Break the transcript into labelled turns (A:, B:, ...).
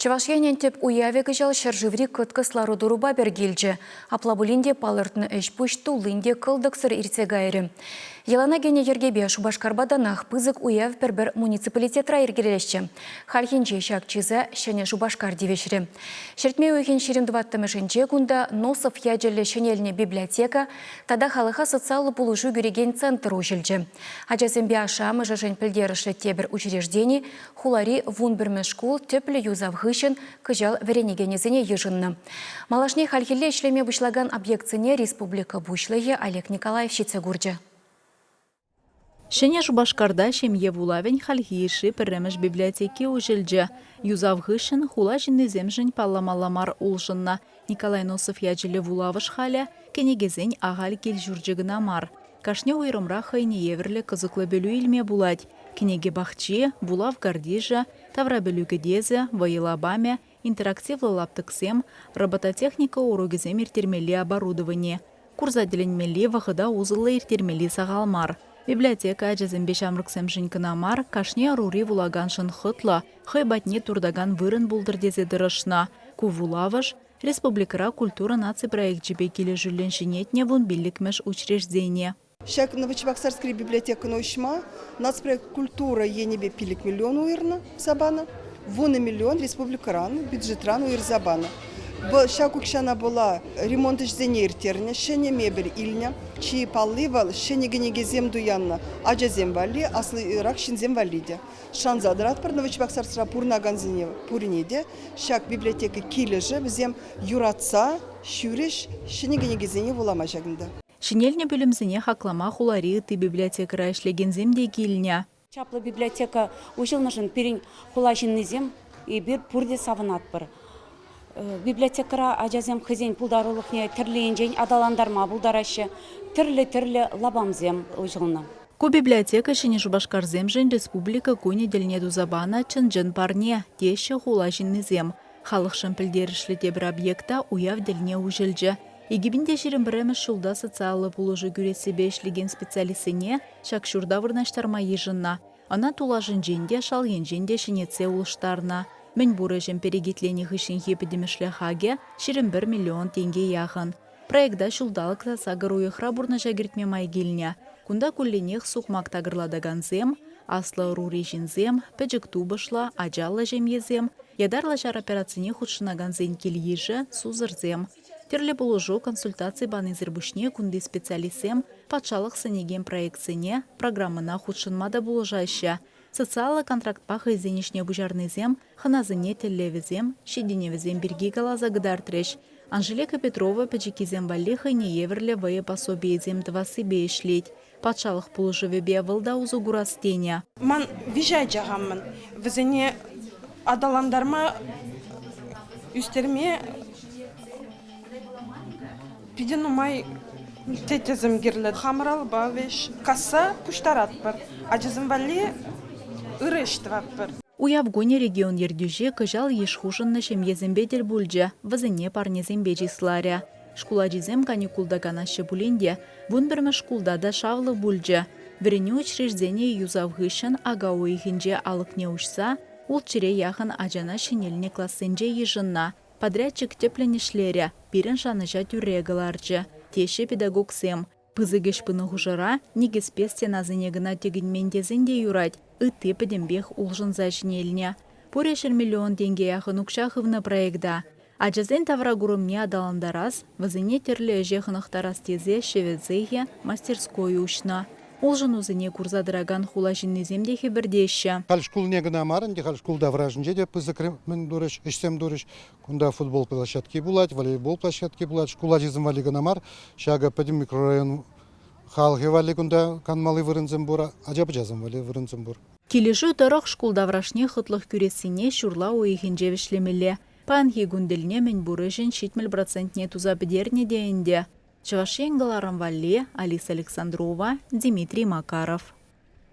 A: Чӑваш Енӗн тӗп уявӗ кӑҫал ҫӗршыври кӑткӑс лару-тӑрупа пӗр килчӗ. Апла пулин те палӑртнӑ ӗҫ-пуҫ туллин те кӑлтӑксӑр иртсе кайрӗ. Йӑлана кӗнӗ йӗркепе Шупашкарпа танах пысӑк уяв пӗр-пӗр муниципалитетра йӗркелеҫҫӗ. Хальхинче ҫак чыса Ҫӗнӗ Шупашкар тивӗҫрӗ. Ҫӗртме уйӑхӗн 24-мӗшӗнче кунта Носов ячӗллӗ ҫӗнелнӗ библиотека тата халӑха социаллӑ пулӑшу кӳрекен центр уҫӑлчӗ. Ачасемпе ашшӗ-амӑшӗшӗн пӗлтерӗшлӗ тепӗр учреждени Хулари 11-мӗш шкул тӗплӗ юсав хыҫҫӑн кӑҫал вӗренекенӗсене йышӑннӑ. Малашне хальхилле ӗҫлеме пуҫлакан объектсене республика Пуҫлӑхӗ Олег Николаев ҫитсе курчӗ.
B: Ҫӗнӗ Шупашкарта ҫемье вулавӗн хальхи йышши пӗрремӗш библиотеки уҫӑлчӗ. Юсав хыҫҫӑн хула ҫыннисемшӗн палламалла мар улшӑннӑ. Николай Носов ячӗллӗ вулавӑш халӗ кӗнекесен ахаль кил-ҫурчӗ кӑна мар. Кашни уйрӑмра хӑйне евӗрлӗ кӑсӑклӑ пӗлӳ илме пулать. Кӗнеке пахчи, вулав картишӗ, таврапӗлӳ кӗтесӗ, вӑйӑ лапамӗ, интерактивлӑ лаптӑксем, робототехника урокӗсем ирттермелли оборудовани. Курса тӗлӗнмелли, вӑхӑта усӑллӑ ирттермелли сахал мар. Библиотека ачасемпе ҫамрӑксемшӗн кӑна мар, кашни ӑрури вулаканшӑн хӑтлӑ, хӑй патне туртакан вырӑн пултӑр тесе тӑрӑшнӑ. Ку вулавӑш Республикӑра Культура наци проекчӗпе килӗшӳллӗн ҫӗнетнӗ 15-мӗш учреждени.
C: Ҫак Новочебоксарскри библиотекӑна уҫма нацпроект «Культура» енӗпе 5 миллион уйӑрнӑ панӑ, 10 миллион республикӑран, бюджетран уйӑрса панӑ. Ҫак укҫана пула ремонт ӗҫӗсене ирттернӗ, ҫӗнӗ мебель илнӗ. Чи палли вӑл ҫӗнӗ кӗнекесем туяннӑ ачасем валли, аслӑрах ҫынсем валли те. Шанса тӑратпӑр Новочебоксарскра пурӑнакансене пурне те ҫак библиотека килӗшӗ, вӗсем юратса ҫӳрӗҫ, ҫӗнӗ кӗнекесене вулама ҫакӑнта.
B: Ҫӗнелнӗ пӳлӗмсене хаклама хулари ытти библиотекӑра ӗҫлекенсем те килнӗ.
D: Чаплӑ библиотека уҫӑлнӑшӑн пирӗн хула ҫыннисем эпир пурте савӑнатпӑр. Библиотекӑра ачасем хӑйсен пултарулӑхне тӗрлӗ енчен аталантарма пултараҫҫӗ, тӗрлӗ-тӗрлӗ лапамсем уҫӑлнӑ.
B: Ку библиотека Ҫӗнӗ Шупашкарсемшӗн Республика кунӗ тӗлне туса панӑ чӑн-чӑн парне, теҫҫӗ хула ҫыннисем. Халӑхшӑн пӗлтерӗшлӗ тепӗр объект та уяв тӗлне уҫӑлчӗ. 2021 ҫулта социаллӑ пулӑшу кӳрессипе ӗҫлекен специалистсене ҫак ҫурта вырнаҫтарма йышӑннӑ. Ӑна тулашӗнчен те, шал енчен те ҫӗнетсе улӑштарнӑ. Мӗнпур ӗҫӗн перекетленӗ хыҫҫӑнхи пӗтӗмӗшле хакӗ 21 миллион тенке яхӑн. Проекта ҫулталӑк та сакӑр уйӑхра пурнӑҫа кӗртме май килнӗ. Кунта кулленех сукмак такӑрлатакансем, аслӑ ӑрури ҫынсем, пӗчӗк тупӑшлӑ, ачаллӑ ҫемьесем, ятарлӑ ҫар операцине хутшӑнакансен кил-йышӗ, сусӑрсем. Тӗрлӗ пулӑшу, консультаци панисӗр пуҫне кунти специалистсем патшалӑх сӗнекен проектсене, программӑна хутшӑнма та пулӑшаҫҫӗ. Социаллӑ контрактпа хӑйсен ӗҫне пуҫарнисем хӑнасене тӗллевӗсем, ҫитӗнӗвӗсем пирки каласа кӑтартрӗҫ. Анжелика Петрова пӗчӗккисем валли хӑйне евӗрлӗ вӑйӑ пособийӗсем тӑвассипе ӗҫлет. Патшалӑх пулӑшӑвӗпе вӑл та усӑ курас тенӗ.
E: Ман виҫӗ ача хамӑн. Вӗсене аталантарма, ӳстерме питӗ нумай теттесем кирлӗ. Хамӑр алӑпа веҫ касса пуҫтаратпӑр. Ачасем валли ырӑ ӗҫ тӑватпӑр.
B: Уяв кунӗ регион ертӳҫи кӑҫал йыш хушӑннӑ ҫемьесемпе тӗл пулчӗ, вӗсене парнесемпе чысларӗ. Шкул ачисем каникулта канаҫҫӗ пулин те 11-мӗш шкулта та шавлӑ пулчӗ. Вӗренӳ учрежденийӗ юсав хыҫҫӑн ака уйӑхӗнче алӑкне уҫса ултҫӗре яхӑн ачана ҫӗнелнӗ классенче йышӑннӑ. Подрядчик тӗплӗн ӗҫлерӗ, пирӗн шанӑҫа тӳрре кӑларчӗ, теҫҫӗ педагогсем. Пысӑк ӗҫ пынӑ хушӑра никӗспе стенасене кӑна тӗкӗнмен тесен те юрать, ытти пӗтӗмпех улшӑнса ҫӗнелнӗ. Пурӗ ҫӗр миллион тенке яхӑн укҫа хывнӑ проекта. Ачасен тавракурӑмне аталантарас, вӗсене тӗрлӗ ӗҫе хӑнӑхтарас тесе ҫӗвӗ цехӗ, мастерской уҫнӑ. Улшӑнусене курса тӑракан хула ҫыннисем те хӗпӗртеҫҫӗ.
F: Халь шкулне кӑна мар ӗнтӗ, халь шкул таврашӗнче те пысӑк мӗн турӗҫ, ӗҫсем турӗҫ. Кунта футбол площадки пулать, волейбол площадки пулать. Шкул ачисем валли кӑна мар, ҫакӑ пӗтӗм микрорайон халӑхӗ валли кунта канмалли вырӑнсем пур, ача-пӑчасем валли вырӑнсем пур.
B: Килӗшӳ тӑрӑх шкул таврашне хӑтлӑх кӳрессине ҫурла уйӑхӗнче вӗҫлемелле. Паянхи кун тӗлне мӗнпур ӗҫӗн 70 процентне туса пӗтернӗ те ӗнтӗ. Чӑваш Ен кӑларӑм валли Алиса Александрова, Дмитрий Макаров.